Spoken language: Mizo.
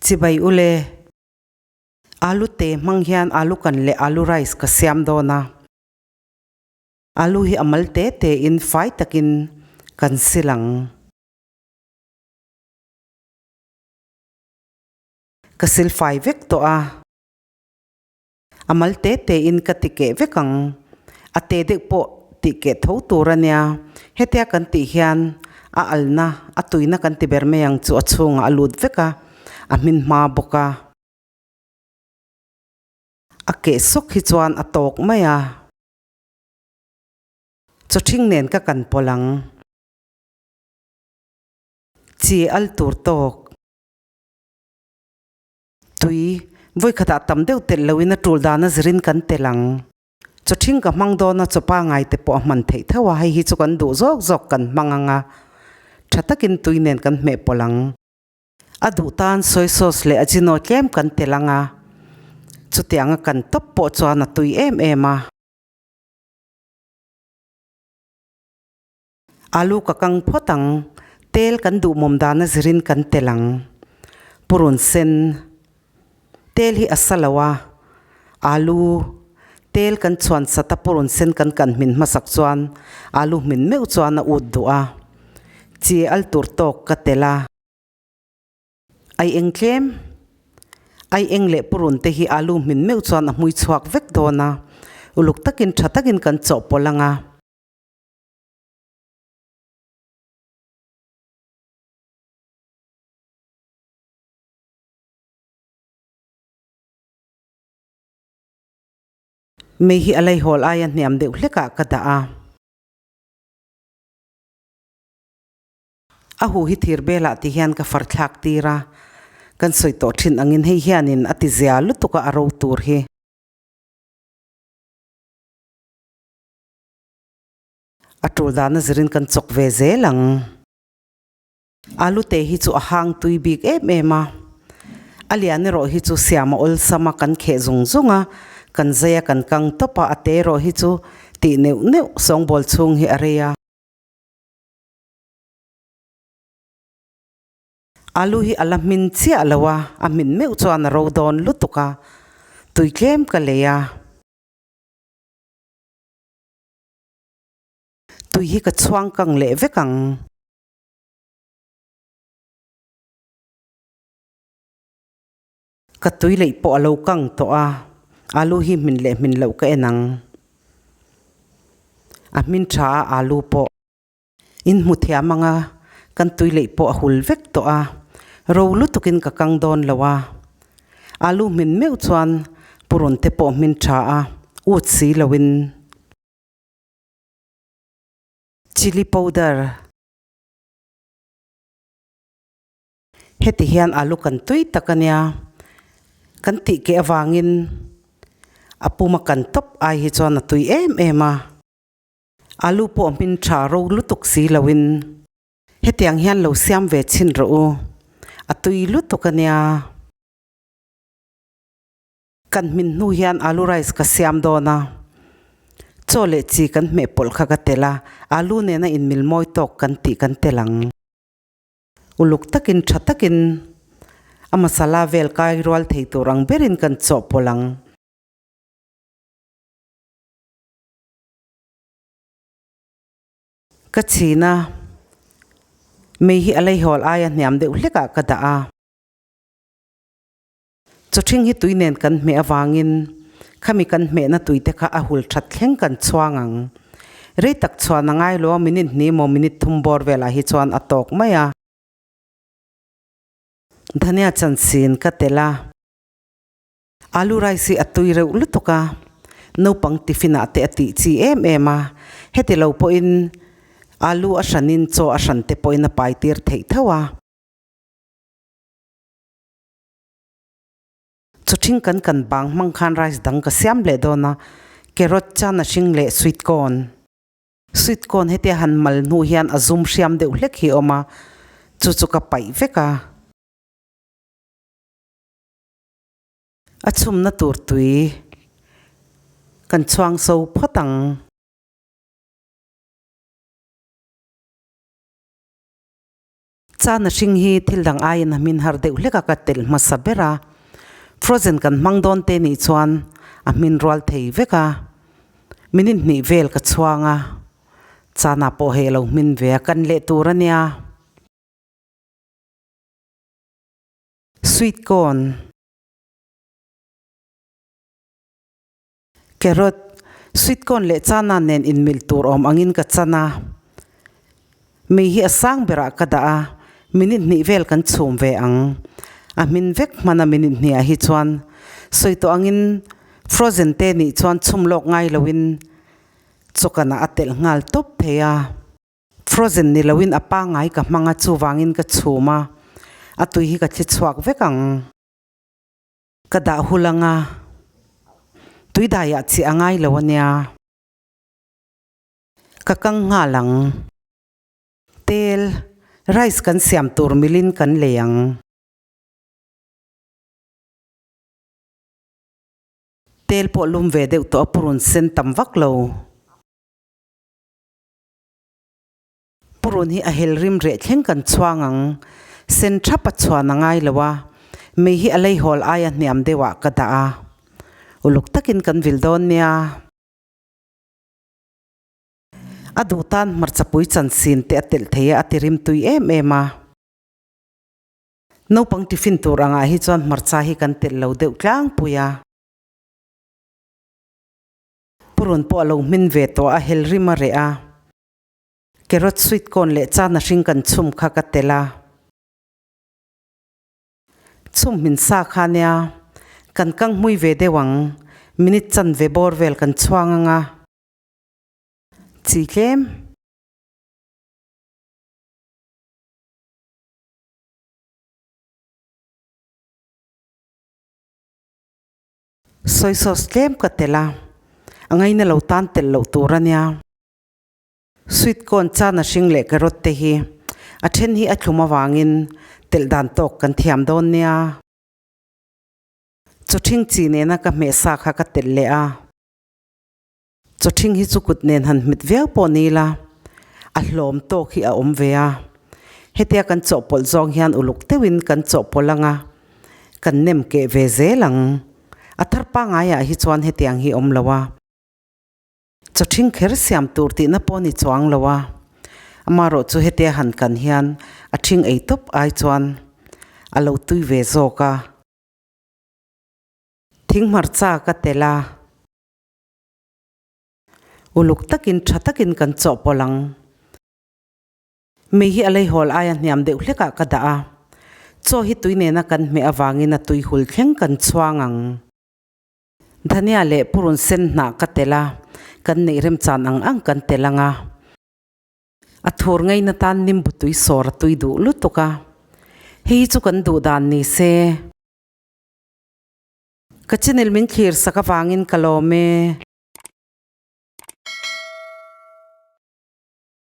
Chibai ule, alu te hmang hian alu kan leh alu rice ka siam dawn a. Alu hi a mal te te in fai takin kan sil ang. Ka sil fai vek tawh a. A mal te te in ka ti keh vek ang. A te deuh pawh tih keh tho tur a nia. Hetia kan tih hian a alna, a tuina kan ti ber mai ang chu a chhungah a lut vek a, a hmin hma bawk a. A keh sawk hi chuan a tawk mai a. Chawthing nen ka kan pawlh ang. Chi al tur tawk. Tui, vawikhatah tam deuh telh loin a tul dana zirin kan tel ang. Chawthing ka hmang dawn a, chawpa ngai te pawh a hman theih tho a, hei hi chu kan duh zawk zawk kan hmang ang a, tha takin tui nen kan hmeh pawlh ang. A duh tan soy sauce leh ajino tlem kan tel ang a, chutianga kan tawp pawh chuan a tui em em a. Alu ka kang phawt ang, tel kan duhmawm dana zirin kan tel ang. Purun sen, Tel hi a sa lo a, alu, tel kan chhuan sat a purun sen kan kan hmin hmasak chuan alu hmin meuh chuan a ut duh a, chi al tur tawk ka tel a. Ai eng tlem, Ai eng leh purun te hi alu hmin meuh chuan a hmui chhuak vek dawn a, uluk takin tha takin kan chawhpawlh ang a. Mei hi a leihawl aia hniam deuh hlekah ka dah a. A hu hi thir belah ti hian ka far thlak tir a, kan sawi tawh thin angin hei hianin a ti zia lutuk a a ro tur hi. A tul dana zirin kan chawk ve zel ang. Alu te hi chu a hang tui bik em em a, a lian erawh hi chu siam a awlsam a, kan kheh zung zung a, kan zai a, kan kang tawp a, a te erawh hi chu tih neuh neuh sawngbawl chhung hi a rei a. Alu hi a la hmin chiah lo a, a hmin meuh chuan a ro dawn lutuk a, tui tlem ka lei a. Tui hi ka chhuang kang leh vek ang. Ka tui leih pawh a lo kang tawh a, alu hi hmin leh hmin loh ka en ang. A hmin tha a alu pawh. In hmu thiam ang a, kan tui leih pawh a hul vek tawh a, ro lutukin ka kang dawn lo a. Alu hmin meuh chuan purun te pawh hmin tha a, ut si loin. Chilli powder. Heti hian alu kan tui tak a nia. Kan tih keh avangin a puma kan tawp ai hi chuan a tui em em a. Alu pawh hmin tha ro lutuk si loin hetiang hian lo siam ve chhin rawh u. A tui lutuk a nia. Kan hmin hnu hian alu rice ka siam dawn a, chaw leh chi kan hmeh pawlh kha ka tel a, alu nena inmil mawi tawk kan tih kan tel ang. Uluk takin tha takin a masala vel kai rual thei tur ang berin kan chawhpawlh ang. Ka chhin a, mei hi a leihawl aia hniam deuh hlekah ka dah a. Chawthing hi tui nen kan hmeh avangin khami kan hmehna tui te kha a hul that thleng kan chhuang ang. Rei tak chhuan a ngai lo a, minute hnih emaw minute thum bawr velah hi chuan a tawk mai a. Dhania chansin ka tel a, alu rice hi a tui reuh lutuk a, naupang tiffin ah te a tih chi em em a, heti lo pawhin alu a hranin chaw a hran te pawhin a pai tir theih tho a. Chawthing kan kan bang hmang khan rice dang ka siam leh dawn a, carrot chana hring leh sweet corn. Sweet corn hetia han mal hnu hian a zum hriam deuh hlek hi a awm a, chu chu ka paih vek a. A chhumna tur tui kan chhuang so phawt ang. Chana hring hi thil dang aiin a hmin har deuh hlek a ka telh hmasa ber a, frozen kan hmang dawn te nih chuan a hmin rual thei vek a, minute hnih vel ka chhuang a, chana pawh hei a lo hmin ve a, kan leh tur a nia. Sweet corn. Carrot, sweet corn leh chana nen inmil tur awm angin ka chan a, mei hi a sang berah ka dah a, minute hnih vel kan chhum ve ang. A hmin vek hman a minute hnih ah hi chuan sawi tawh angin frozen te nih chuan chhum lawk ngai loin chawkanah a telh nghal tawp thei a. Frozen ni loin a pangngai ka hmang a chuvangin ka chhum a, a tui hi ka thli chhuak vek ang. Ka dah hul anga, tui daiah chi a ngai lo ania. Ka kang nghal ang. Tel, rice kan siam tur milin kan lei ang. Tel pawh lum ve deuh tawh a purun sen tam vak lo. Purun hi a hel rim reh thleng kan chhuang ang. Sen thap a chhuan a ngai lo a, mei hi a leihawl aia hniam deuhah ka dah a. Uluk takin kan vil dawn nia. A duh tan hmarchapui chansin te a telh thei a, a ti rim tui em em a. Naupang tiffin tur angah hi chuan hmarcha hi kan telh lo deuh tlangpui a. Purun pawh a lo hmin ve tawh a, hel rim a reh a. Carrot sweet corn leh chana hring kan chhum kha ka telh a. Chhum hmin sa kha nia, kan kang hmui ve deuh ang, minute chanve bawr vel kan chhuang ang a. Chi tlem. Soy sauce tlem ka telh a, a ngaina lo tan telh loh tur a nia. Sweet corn chana hring leh carrot te hi a then hi a thlum avangin telh dan tawk kan thiam dawn nia. Chawthing chi nena ka hmeh sa kha ka telh leh a. Chawthing hi chu kut nen han hmet viau pawh ni ila a hlawm tawk hi a awm ve a. Hetia kan chawhpawlh zawng hian uluk deuhin kan chawhpawlh ang a, kan nem keh ve zel ang. A thar pangaiah hi chuan hetiang hi awm lo a. Chawthing kher siam tur tihna pawh ni chuang lo a. Amaherawh chu hetia han kan hian a thing ei tawp ai chuan a lo tui ve zawk a. Thing hmarcha ka telh a. Uluk takin tha takin kan chawhpawlh ang. Mei hi a leihawl aia hniam deuh hlekah ka dah a, chaw hi tui nena kan hmeh avangin a tui hul thleng kan chhuang ang. Dhania leh purun sen hnah ka telh a, kan neih remchan ang ang kan telh ang a. A thur ngeina tan nimbu tui sawr a tui duh lutuk a, hei hi chu kan duh dan ni se. Ka channel min thlir sak avangin ka lawm e.